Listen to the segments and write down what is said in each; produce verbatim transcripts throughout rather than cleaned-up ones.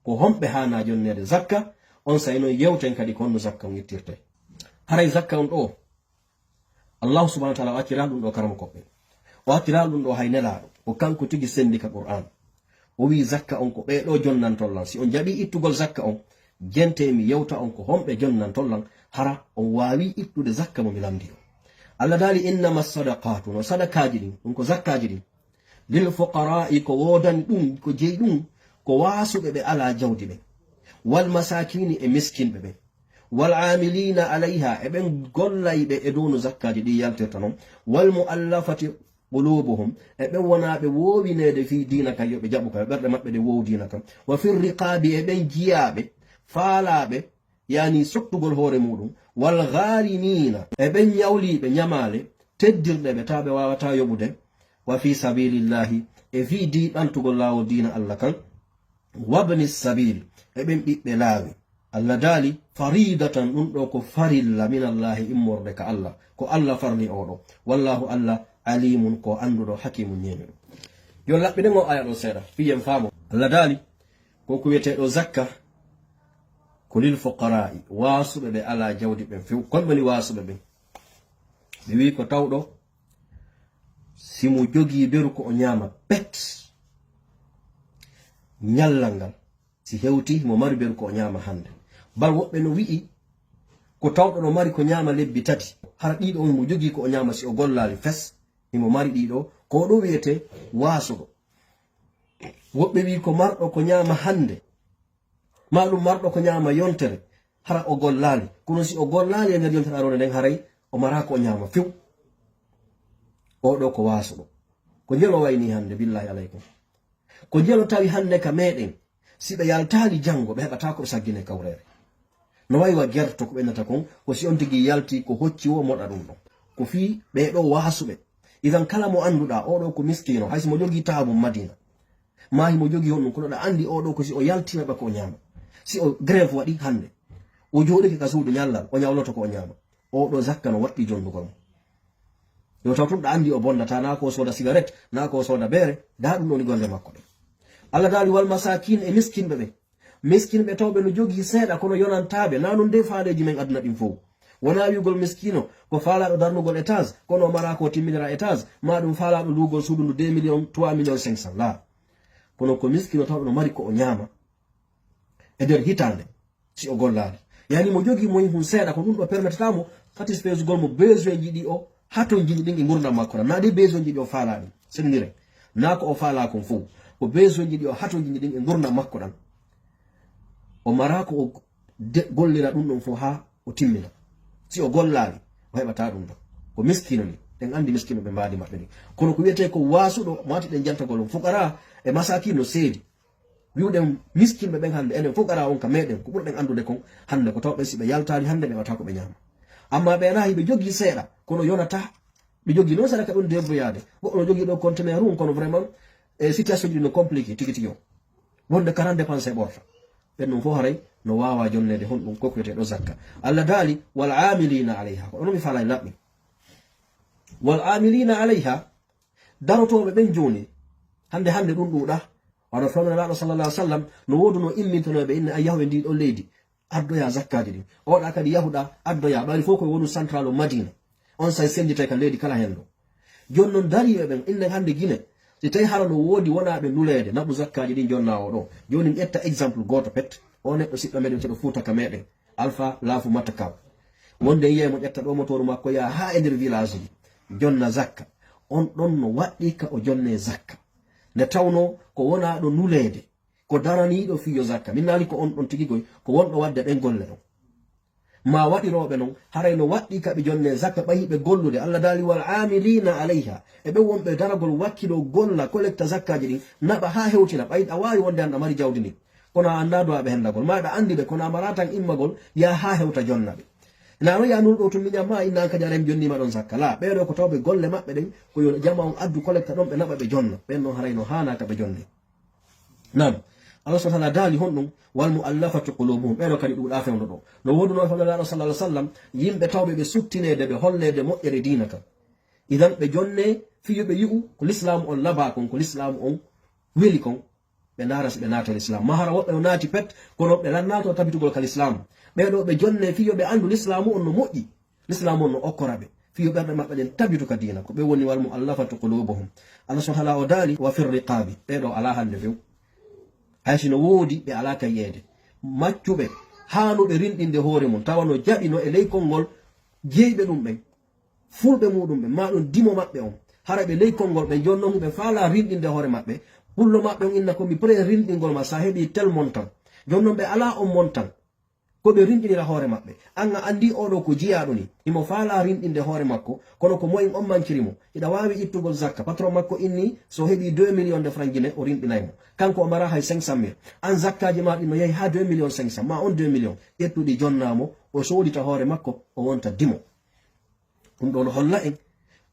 Ko homɓe haanaa jonneede zakka? On saa'i non yewten kadi ko honno zakka on ittirtee. Haray zakka on ɗoo, Allahu subhanahu wa ta'ala o acciraali ɗum ɗoo karamokooɓe. O acciraali ɗum ɗoo hay Nelaaɗo. Ko kanko tigi senndi ka Qur'aan. O wi'i zakka on ko ɓee ɗoo jonnantoo lan. Si on jaɓii ittugol zakka on, jentee mi yewta on ko homɓe jonnantoo lan, hara on waawii ittude zakka mo mi lanndii on. Allah daali, "Innama sadaqaatu", no sadakaaji ɗin, ɗum ko zakkaaji ɗin, "lil fuqaraa'i", ko woodani ɗum, ko jeyi ɗum, ko waasuɓe ɓe alaa jawdi ɓen, "wal masaakiini", e miskinɓe ɓen, "wal aamiliina alayha", e ɓen gollayɓe e dow no zakkaaji ɗin yaltirta non, "wal mu'allafati quluubuhum", e ɓen wonaaɓe woowineede fii diina kan, yo ɓe jaɓu ka, ɓerɗe maɓɓe ɗen woowu diina kan, "wa fir riqaabi", e ɓen jiyaaɓe, faalaaɓe, yaani sottugol hoore muuɗum, "wal ghaarimiina", e ɓen ñawliiɓe ñamaale teddirɗe ɓe taa ɓe waawataa yoɓude, "wa fii sabiilillaahi", e fii di ɓantugol laawol diina Allah kan, "wabni sabiil", e ɓen ɓiɓɓe laawi. Allah daali, "fariidatan", ɗum ɗoo ko farilla, "minallaahi", immorde ka Allah, ko Allah farli oo ɗoo. "Wallaahu", Allah, "aliimun", ko annduɗo, "hakiimun", ñeeñuɗo. Yo laɓɓinen oo aya ɗoo seeɗa, fii en faamo. Allah daali, ko ko wiyetee ɗoo zakka, ko "lil fuqaraa'i", waasuɓe ɓe alaa jawdi ɓen few. Kon woni waasuɓe ɓen? Ɓe wi'i ko tawɗo si mo jogii beru ko o ñaama pet ñallal ngal, si hewtii mo mari beru ko o ñaama hannde. Bal woɓɓe no wi'i ko tawɗo no mari ko ñaama lebbi tati, hara ɗiɗo on mo jogii ko o ñaama si o gollaali fes, himo mari ɗiɗo, ko ɗo wiyetee waasuɗo. Woɓɓe wi'i ko marɗo ko ñaama hannde, maa ɗum marɗo ko ñaama yontere, hara o gollaali. Kono si o gollaali e nder yontere aroore nden, haray o maraa ko o ñaama few. Oo ɗoo ko waasuɗo. Ko njelo wayni hannde, billaahi alaykum. Ko njelo tawi hannde ka meeɗen, si ɓe yaltaali janngo, ɓe heɓataa ko ɓe saggine kawreere. No wayi wa gerto ko ɓe innata kon, ko si on tigi yalti ko hocci woo moɗa ɗum ɗon. Ko fii ɓee ɗoo waasuɓe. Idan kala mo annduɗaa, oo ɗoo ko miskiino, hay si mo jogii taabum Madiina, maa himo jogii honɗum, kono ɗa anndi oo ɗoo ko si o yalti heɓa ko o ñaama. Si o grève waɗi hannde, o jooɗike ka suudu ñallal, o ñawloto ko o ñaama. Oo ɗoo zakka no waɗɗii jonnugol mo. Yo taw tun ɗa anndi o bonnataa, naa ko o sooda sigaret, naa ko o sooda beere, daa ɗum woni golle makko ɗen. Allah daali, "Wal masaakin", e miskinɓe ɓen. Miskinɓe tawɓe no jogii seeɗa, kono yonantaa ɓe, naa non dee faaleeji men aduna ɗin fow. Wonaa wi'ugol miskiino ko faalaaɗo darnugol étage, kono o maraa ko o timminira étage, maa ɗum faalaaɗo luugol suudu ndu deux millions, trois millions cinq cents, laa. Kono ko miskiino tawɗo no mari ko o ñaama e nder hitaande, si o gollaali. Yaani mo jogii moyen hun seeɗa, ko ɗum ɗo permetata mo satisfaisugol mo besoin ji ɗi o hatonjini ɗin e ngurndan makko ɗan. Naa ɗi besoin ji ɗi o faalaa ɗin, senndire. Naa ko o faalaa kon fow. Ko besoin ji ɗi o hatonjini ɗin e ngurndan makko ɗan. O maraa ko o de-, gollira ɗum ɗon fow haa o timmina. Si o gollaali, o heɓataa ɗum ɗon. Ko miskiino ni. Ɗen anndi miskiino ɓe mbaadi maɓɓe ni. Kono ko wiyetee ko waasuɗo, mo wati ɗen jantagol on, fuqaraa e masaakiin no seedi. Wi'uɗen miskinɓe ɓen hannde, enen fuqaraa on ka meeɗen, ko ɓurɗen anndude kon hannde, ko tawɓe si ɓe yaltaali hannde, ɓe heɓataa ko ɓe ñaama. Ammaa ɓe naa hiɓe jogii seeɗa, kono yonataa. Ɓe jogii non seeɗa ka ɗon débrouillade. Goɗɗo no jogii ɗo conteneur um, kono vraiment, e situation ji ɗi no compliqué tigi tigi o. Wonde quarante dépensé ɓorta. Ɓen non fof haray no waawaa jonneede honɗum ko wiyetee ɗo zakka. Allah daali, "Wal aamiliina alayha." Ko ɗon mi faalaa laɓɓi. "Wal aamiliina alayha", darotooɓe ɓen jooni, hannde hannde ɗum ɗuuɗaa. Wano fewndo Nelaaɗo sallallahu alaihi wasallam no woodunoo immintanooɓe inne, "Ay, yahu e ndii ɗoo leydi, addoyaa zakkaaji ɗin." Oɗaa kadi yahuɗaa, addoyaa. Ɓayri fof ko e wonu central o Madina. On say sennditay ka leydi kala hen ɗo. Jooni non dariiɓe ɓen, innen hannde Gine, si tawi hara no woodi wonaaɓe nuleede, naɓu zakkaaji ɗin jonnaa o ɗo. Jooni mi ƴetta exemple gooto pet. O neɗɗo siɗɗo meɗen to ɗo Fuuta ka meɗen, Alpha Laafu Mattakaw. Wonde yi'ay mo ƴetta ɗo motooru makko yaha haa e nder village ji, jonna zakka. On ɗon no waɗɗii ka o jonnee zakka. Nde tawnoo ko wonaaɗo nuleede, ko daraniiɗo fii yo zakka. Min naali ko on ɗon tigi koy, ko wonɗo waɗde ɗen golle ɗon. Maa waɗirooɓe non, haray no waɗɗii ka ɓe jonnee zakka, ɓay hiɓe gollude. Allah daali, "Wal aamiliina alayha." E ɓen wonɓe daragol wakkiloo golla, collecta zakkaaji ɗin, naɓa haa hewtina, ɓay a waawi wonde an a mari jawdi ndin. Kono a anndaa duwaaɓe hendagol. Maa ɗa anndi ɓe, kono a maraa tan immagol, yaa haa hewta jonna ɓe. Naa no yaa nul ɗo tun miñan maa inna an kadi aray mi jonniima ɗon zakka. Laa, ɓee ɗoo ko tawɓe golle maɓɓe ɗen, ko yo jama on addu collecta ɗon, ɓe naɓa ɓe jonna. Ɓen non haray no haanaa ka ɓe jonnee. Naam. Allah subhanahu wa ta'ala daali honɗum? "Wal mu'allafati qulubuhum." Ɓee ɗoo kadi ɗuuɗaa fewndo ɗo. No woodunoo fewndo Nelaaɗo sallallahu alaihi wasallam, yimɓe tawɓe ɓe suttineede, ɓe holleede moƴƴere diina kan. Idan ɓe jonnee fii yo ɓe yi'u ko lislaamu on labaa kon, ko lislaamu on weli kon. ɓe ndaara si ɓe naata lislaam. Ma hara woɓɓe no naati pet, kono ɓe lan naato tabitugol ka lislaam. Ɓee ɗoo ɓe jonne fii yo ɓe anndu lislaamu on no moƴƴi. Lislaam on no okkora ɓe. Fii yo ɓerɗe maɓɓe ɗen tabitu ka diina. Ko ɓe woni wal mu'allafatu qulubuhum. Allah subhanahu wa ta'ala o daali, "Wa fir riqaabi." Ɓee ɗoo alaa hannde few. Hay si no woodi, ɓe alaa ka yi'eede. Maccuɓe, haanuɓe rinɗinde hoore mum, tawa no jaɓi no e ley konngol jeyɓe ɗum ɓen. Fulɓe muɗum ɓen, maa ɗum dimo maɓɓe on. Hara ɓe ley konngol ɓen, jooni non hiɓe faalaa rinɗinde hoore maɓɓe. Pullo maɓɓe on inna ko mi prêt rinɗingol ma, si a heɓii tel montant. Jooni non ɓe alaa on montant. Ko ɓe rinɗinira hoore maɓɓe. An a anndi oo ɗoo ko jiyaaɗo ni. Himo faalaa rinɗinde hoore makko, kono ko mo'in on mankiri mo. Hiɗa waawi ittugol zakka. Patron makko inni, so heɓii deux millions de francs Guinée, o rinɗinay mo. Kanko o maraa hay cinq cent mille. An zakkaaji maa ɗin no yahi haa deux millions cinq cent, maa on deux millions. Ƴettu ɗi jonnaa mo, o soodita hoore makko, o wonta dimo. Ɗum ɗoo no holla en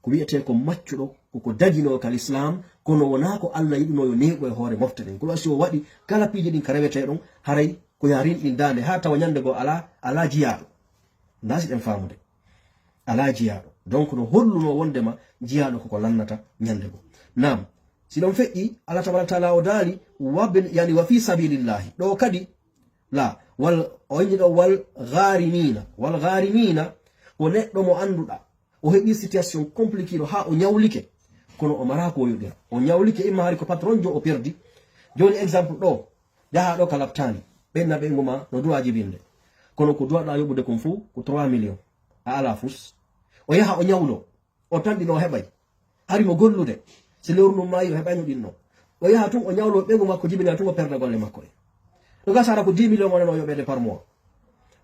ko wi'etee ko maccuɗo, ko ko daginoo ka lislaam, kono wonaa ko Allah yiɗunoo yo neeɓu e hoore mofte ɗen. Ko ɗum si o waɗi kala piiji ɗin ka rewetee ɗon, haray ko yo a rinɗin daande, haa tawa ñannde goo alaa, alaa jiyaaɗo. Ndaa si ɗen faamude. Alaa jiyaaɗo. Donc no hollunoo wondema jiyaaɗo ko ko lannata ñannde goo. Naam, si ɗon feƴƴi, Allah tabaaraka taala o daali, "Wabn-, yani wa fi sabilillahi." Ɗoo kadi, la, wal, o inni ɗoo, "Wal gharimina." Wal gharimina ko neɗɗo mo annduɗaa, o heɓii situation compliqué ɗo haa o ñawlike, kono o maraa ko o yoɓira. O ñawlike, imma hari ko patron jo o perdi. Jooni exemple ɗoo, yahaa ɗoo ka laptaani, ɓenna ɓeyngu maa no duwaa jibinde. Kono ko duwaɗaa yoɓude kon fow ko trois millions. A alaa fus. O yaha o ñawloo. O tanɗi no o heɓay. Hari mo gollude. Si lewru ndun maayi o heɓayno ɗin non. O yaha tun o ñawloo ɓeyngu makko jibina tun o perda golle makko ɗen. Ɗo gasa hara ko dix millions o nano yoɓeede par mois.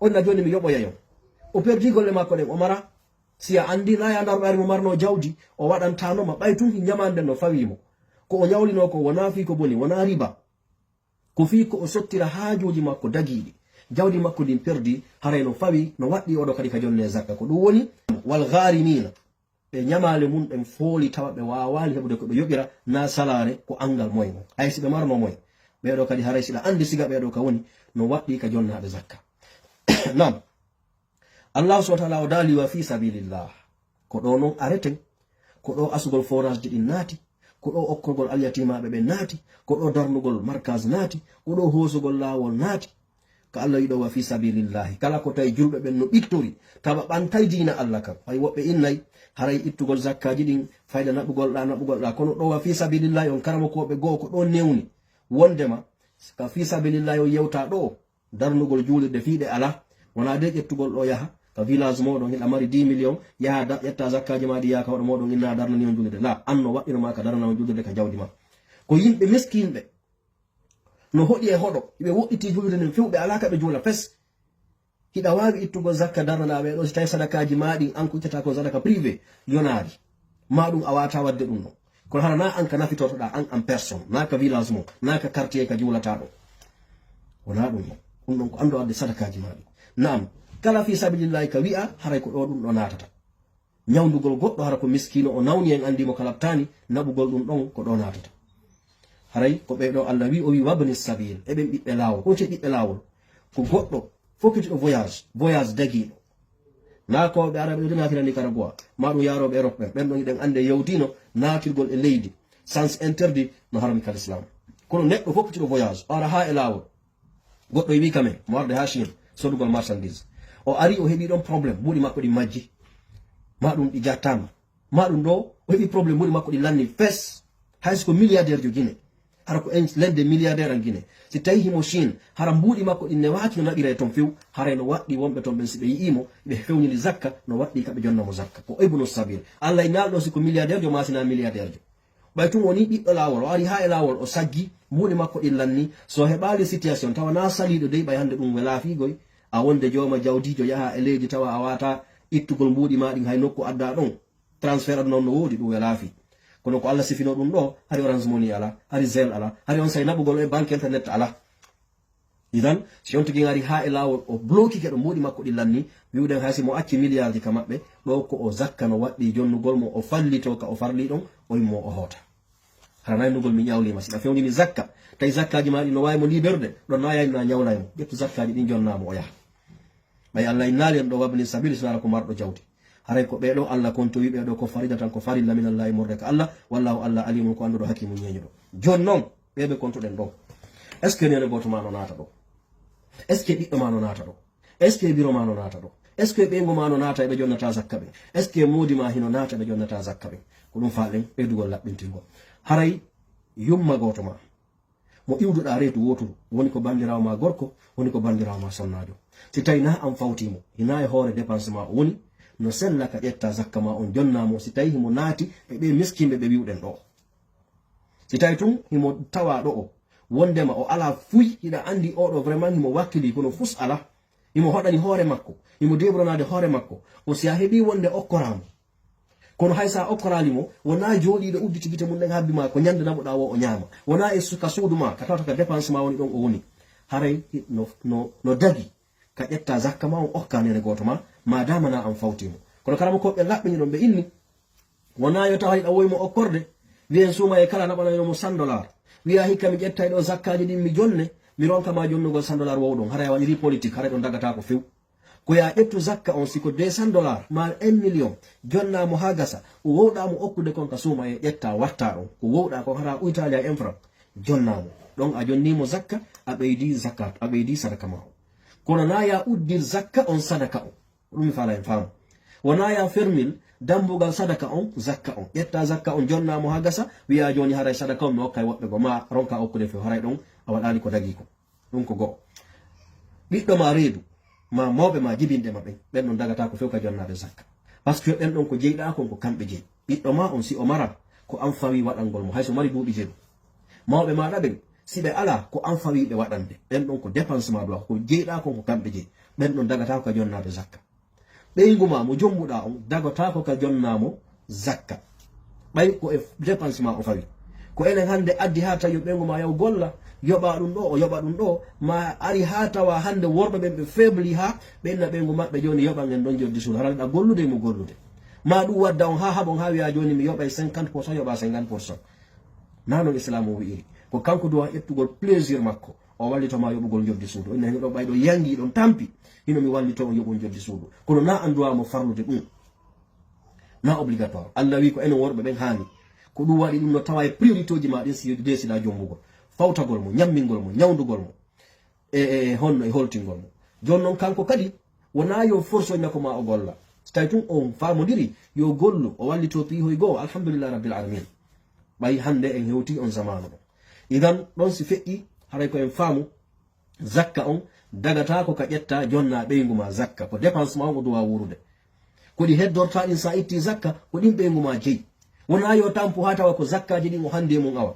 On na jooni mi yoɓoyay on. O perdi golle makko ɗen o maraa. Si a anndi na ya ndarɗaari mo marnoo jawdi, o waɗantaano ma, ɓay tun ñamaande no fawii mo. Ko o ñawlinoo ko wonaa fii ko boni, wonaa riba. Ko fii ko o sottira haajuuji makko dagiiɗi. Jawdi makko ndin perdi, haray no fawii, no waɗɗii oo ɗoo kadi ka jonnee zakka. Ko ɗum woni, wal ghaarimiina. Ɓe ñamaale mum ɗen fooli tawa ɓe waawaali heɓude ko ɓe yoɓira, naa salaare ko anngal moy ngon. Hay si ɓe marnoo moy. Ɓee ɗoo kadi haray si ɗa anndi siga ɓee ɗoo ka woni, no waɗɗii ka jonnaaɓe zakka. Naam. Allahu subhanahu wa ta'ala o daali wa fi sabilillah. Ko ɗoo non areten, ko ɗoo asugol forage ji ɗin naati, ko ɗoo okkorgol alyatimaaɓe ɓen naati, ko ɗoo darnugol markaz naati, ko ɗoo hoosugol laawol naati. Ka Allah wi'i ɗoo wa fi sabilillahi. Kala ko tawi julɓe ɓen no ɓittori, tawa ɓantay diina Allah kan. Hay woɓɓe innay, haray ittugol zakkaaji ɗin, fayda naɓugol ɗaa, naɓugol ɗaa. Kono ɗoo wa fi sabilillahi on karamokooɓe goo ko ɗoo newni. Wondema, ka fi sabilillahi on yewta ɗoo, darnugol juulirde fii ɗe alaa. Wonaa de ƴettugol ɗoo yaha ka village mooɗon, hiɗa mari dix millions, yaha da-, ƴetta zakkaaji maa ɗi yaha ka hoɗo mooɗon, inna darnani on juulirde. La, an no waɗɗino maa ka darnana on juulirde ka jawdi maa. Ko yimɓe miskinɓe no hoɗi e hoɗo, ɓe woɗɗitii juulirde nden few, ɓe alaa ka ɓe juula fes. Hiɗa waawi ittugol zakka darnanaa ɓee ɗoo, si tawi sadakaaji maa ɗin, an ko ittata ko sadaka privé, yonaali. Maa ɗum a waawataa waɗde ɗum ɗon. Kono hara naa an ka nafitortoɗaa, an en personne, naa ka village mon, naa ka quartier ka juulataa ɗoo. Wonaa ɗum ɗon. Ɗum ɗon ko an ɗo adde sadakaaji maa ɗin. Naam, kala fii sabilillahi ka wi'a, haray ko ɗoo ɗum ɗoo naatata. Ñawndugol goɗɗo hara ko miskiino, o nawni, en anndi mo ka laɓtaani, naɓugol ɗum ɗon ko ɗoo naatata. Haray ko ɓee ɗoo Allah wi, o wi, "Wabni sabil", e ɓen ɓiɓɓe laawol. Ko woni ɓiɓɓe laawol? Ko goɗɗo fokkitiiɗo voyage, voyage dagiiɗo. Naa ko ɓe Araɓe ɗo naatira Nicaragua, maa ɗum yaarooɓe Europe ɓen, ɓen ɗon hiɗen anndi yewtiino naatirgol e leydi, sens interdit no harmi ka l'islam. Kono neɗɗo fokkitiiɗo voyage, o ara haa e laawol. Goɗɗo e wi kamen, mo arde haa Chine, sodugol marchandise. O ari, o heɓi ɗon problème, mbuuɗi makko ɗin majji. Maa ɗum ɗi jattaama. Maa ɗum ɗo, o heɓi problème, mbuuɗi makko ɗin lanni fes. Hay so ko milliardaire jo Guinée. Hara ko un, l'un des milliardaires en Guinée. Si tawi himo Chine, hara mbuuɗi makko ɗin newaaki no naɓira e ton few, haray no waɗɗi wonɓe ton ɓen si ɓe yi'ii mo, ɓe fewnini zakka, no waɗɗi ka ɓe jonna mo zakka. Ko ibnu sabil. Allah e naalɗo si ko milliardaire jo, maa si naa milliardaire jo. Ɓay tun woni ɓiɗɗo laawol, o ari haa e laawol, o saggi, mbuuɗi makko ɗin lanni. So heɓaali situation, tawa naa saliiɗo dey, ɓay hannde ɗum welaa fii goy. A wonde jooma jawdiijo yaha e leydi, tawa a waataa ittugol mbuuɗi maa ɗin hay nokku addaa ɗon. Transfert aduna on no woodi, ɗum welaa fii. Kono ko Allah sifinoo ɗum ɗo, hari Orange Money alaa, hari Zelle alaa, hari on say naɓugol e banque internet alaa. Idan, si on tigi ngari haa e laawol, o bloki ke ɗo mbuuɗi makko ɗi lanni, wi'uden hay si mo acci miliyarji ka maɓɓe, ɗo ko o zakka no waɗɗi jonnugol mo, o fallito ka o farli ɗon, o immo o hoota. Hara naynugol mi ñawlima, si ɗa fewndini zakka, tawi zakkaaji maa ɗi no waawi mo liberude, ɗon na yaynaa ñawlay mo, ƴettu zakkaaji ɗin jonnaa mo o yaha. Ɓay Allah innaali en ɗo wabni sabili, sinara ko marɗo jawdi. Haray ko ɓee ɗo Allah kontowi, ɓee ɗo ko farida tan, ko farilla min Allah e morde ka Allah, wallahu Allah alimun ko annduɗo hakimun ñeeñuɗo. Jooni non, ɓee ɓe kontuɗen ɗo. Est-ce que nene gooto ma no naata ɗo? Est-ce que ɓiɗɗo ma no naata ɗo? Est-ce que biro ma no naata ɗo? Est-ce que ɓeyngu ma no naata e ɓe jonnata zakka ɓen? Est-ce que moodi ma hino naata e ɓe jonnata zakka ɓen? Ko ɗum faalɗen ɓeydugol laɓɓintingol. Haray yumma gooto ma mo iwduɗaa reedu wooturu, woni ko banndiraawo ma gorko, woni ko banndiraawo ma sonnaajo. Si tawi na an fawtii mo, hina e hoore dépense ma o woni, no sella ka ƴetta zakka ma on jonnaa mo, si tawi himo naati e ɓee miskiinɓe ɓe wi'uɗen ɗoo. Si tawi tun himo tawaa ɗoo, wonndema o alaa fuy, hiɗa anndi oo ɗoo vraiment himo wakkilii, kono fus alaa, himo hoɗani hoore makko, himo débrouillanaade hoore makko, on si a heɓii wonnde okkoraa mo. Kono hay so a okkoraali mo, wonaa jooɗiiɗo udditi gite mum ɗen habbi ma ko ñande naɓuɗaa woo o ñaama. Wonaa e su-, ka suudu ma, ka tawata ka dépense ma woni ɗon o woni. Haray no, no, no dagi ka ƴetta zakka ma on okka nene gooto ma, ma dama na an fawtii mo. Kono kala mo ko ɓe laɓɓini ɗon ɓe inni, wonaa yo tawa hiɗa wowi mo okkorde, wiyen suuma e kala naɓanayno mo cent dollars. Wiya hikka mi ƴettay ɗo zakkaaji ɗin mi jonne, mi ronka ma jonnugol cent dollars wow ɗon. Haray a waɗirii politique, haray ɗon dagataako few. Ko ya ƴettu zakka on, si ko deux cents dollars, ma un million, jonnaa mo haa gasa, o wowɗaa mo okkude kon ka suuma e ƴetta watta ɗon. Ko wowɗaa kon hara uytaali a en franc, jonnaa mo. Ɗon a jonnii mo zakka, a ɓeydii zakat, a ɓeydii sadaka ma on. Kono na ya uddir zakka on sadaka on. Ɗum mi faala en faamu. Wona ya fermil dambugal sadaka on, zakka on. Ƴetta zakka on, jonnaa mo haa gasa, wiya jooni haray sadaka on mi okkay woɓɓe goo, ma ronka okkude few, haray ɗon a waɗaali ko dagii kon. Ɗum ko go'o. Ɓiɗɗo ma reedu, ma mawɓe ma jibinɓe ma ɓen, ɓen ɗon dagataako few ka jonnaade zakka. Parce que ɓen ɗon ko jeyɗaa kon ko kamɓe jeyi. Ɓiɗɗo ma on si o maran, ko an fawi waɗangol mo, hay so mari duuɓi jeɗu. Mawɓe maaɗa ɓen, si ɓe alaa, ko an fawi ɓe waɗande. Ɓen ɗon ko dépense ma duwa, ko jeyɗaa kon ko kamɓe jeyi. Ɓen ɗon dagataako ka jonnaade zakka. Ɓeyngu ma mo jombuɗaa on, dagotaako ka jonnaa mo zakka. Ɓay ko e dépense ma o fawi. Ko enen hannde addi haa tawi yo ɓeyngu ma yaw golla, yoɓa ɗum ɗo, o yoɓa ɗum ɗo, ma ari haa tawa hannde worɓe ɓen ɓe faibli haa ɓe inna ɓeyngu maɓɓe jooni yoɓan en ɗon joddi suudu. Hara ɗa gollude mo gollude. Ma ɗum wadda on haa haɓon haa wiya jooni mi yoɓay cinquante pour cent, yoɓa cinquante pour cent. Na non Islaam o wi'iri. Ko kanko duwa ƴettugol plaisir makko. O wallito ma yoɓugol joddi suudu. Inna hino ɗo ɓay ɗo yangi ɗon tampi. Hino mi wallito on yoɓon joddi suudu. Kono na an duwa mo farlude ɗum. Na obligatoire. Allah wi ko enen worɓe ɓen haani. Ko ɗum waɗi ɗum no tawa e priorité ji ma ɗin si deesiɗa jombugol. Fawtagol mo, ñammingol mo, ñawndugol mo. E, e, e honno e holtingol mo. Jooni non kanko kadi, wona yo forsoy nako ma o golla. So tawi tun on faamodiri, yo gollu, o wallito piihoy goo, alhamdulillahi rabbil alamin. Ɓay hannde en hewti on zamaanu ɗon. Idan ɗon si feƴƴi, haray ko en faamu, zakka on dagataako ka ƴetta jonna ɓeyngu ma zakka. Ko dépense ma on o duwa wuurude. Ko ɗi heddorta ɗin sa itti zakka, ko ɗin ɓeyngu ma jeyi. Wona yo tampu haa tawa ko zakkaaji ɗin o hannde mum awa.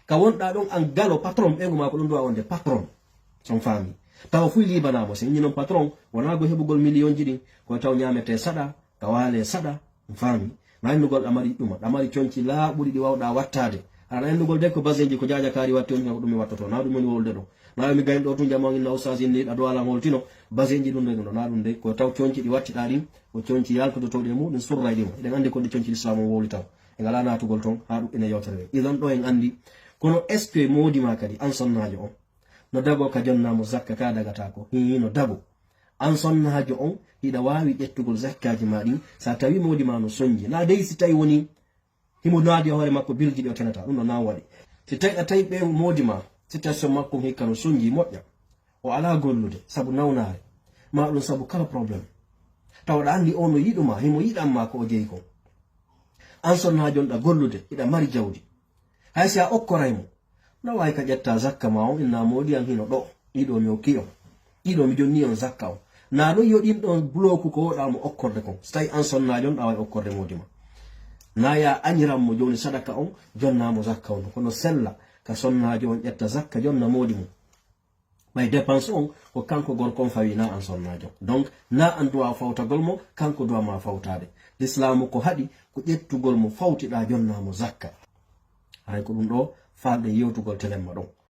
Ka wonɗa ɗon an galo patron, ɓeyngu ma ko ɗum duwa wonde patron. Son faami. Tawa fuy libanaa mo, si inni non patron, wona go heɓugol miliyonji ɗin, ko taw ñaamete saɗa, ka waale saɗa, on faami. Na annugol ɗa mari ɗuma, ɗa mari conci laaɓuɗi ɗi wawɗa wattaade. Aɗa annugol de ko basenji ko jaaja kaari watti on ko ɗum mi wattoto, na ɗum woni wowlude ɗo. Na mi gayni ɗo tun jama on inna ustaas inni ɗa duwa lan holtino, basenji ɗum de ɗum ɗo, na ɗum de, ko taw conci ɗi wattiɗa ɗin, ko conci yaltodotoɗi e muɗum surray ɗi mo. Eɗen anndi ko ɗi conci Islaam on wowli taw. E ngala naatugol ton haa ɗum ene yewtere nden. Idan ɗo en anndi. Kono est-ce que moodi ma kadi an sonnaajo on? No dago ka jonnaa mo zakka ka dagataako. Hii no dago. An sonnaajo on hiɗa waawi ƴettugol zakkaaji ma ɗin. Sa tawi moodi ma no sonji. Na dey si tawi woni himo naadi e hoore makko bilji ɗi o tenata. Ɗum no na waɗi. Si tawi a tawi ɓe moodi ma, situation makko hikka no sonji moƴƴa. O alaa gollude sabu nawnaare. Ma ɗum sabu kala problème. Tawa ɗa anndi o no yiɗu ma, himo yiɗan ma ko o jeyi kon. An sonnaajo on ɗa gollude, hiɗa mari jawdi. Hay si a okkoray mo, na waawi ka ƴetta zakka ma on, inna moodi an hino ɗo, ɗiɗo mi okki on. Ɗiɗo mi jonni on zakka on. Na ɗum yo ɗin ɗon bloku ko woɗa mo okkorde kon. So tawi an sonnaajo on ɗa waawi okkorde moodi ma. Na ya añiran mo jooni sadaka on, jonna mo zakka on. Kono sella ka sonnaajo on ƴetta zakka jonna moodi mum. Ɓay dépense on ko kanko gorko on fawi, na an sonnaajo. Donc, na an duwa fawtagol mo, kanko duwa ma fawtaade. Lislaamu ko haɗi ko ƴettugol mo fawtiɗa jonna mo zakka. Hay ko ɗum ɗo faalɗen yewtugol telemma ɗon.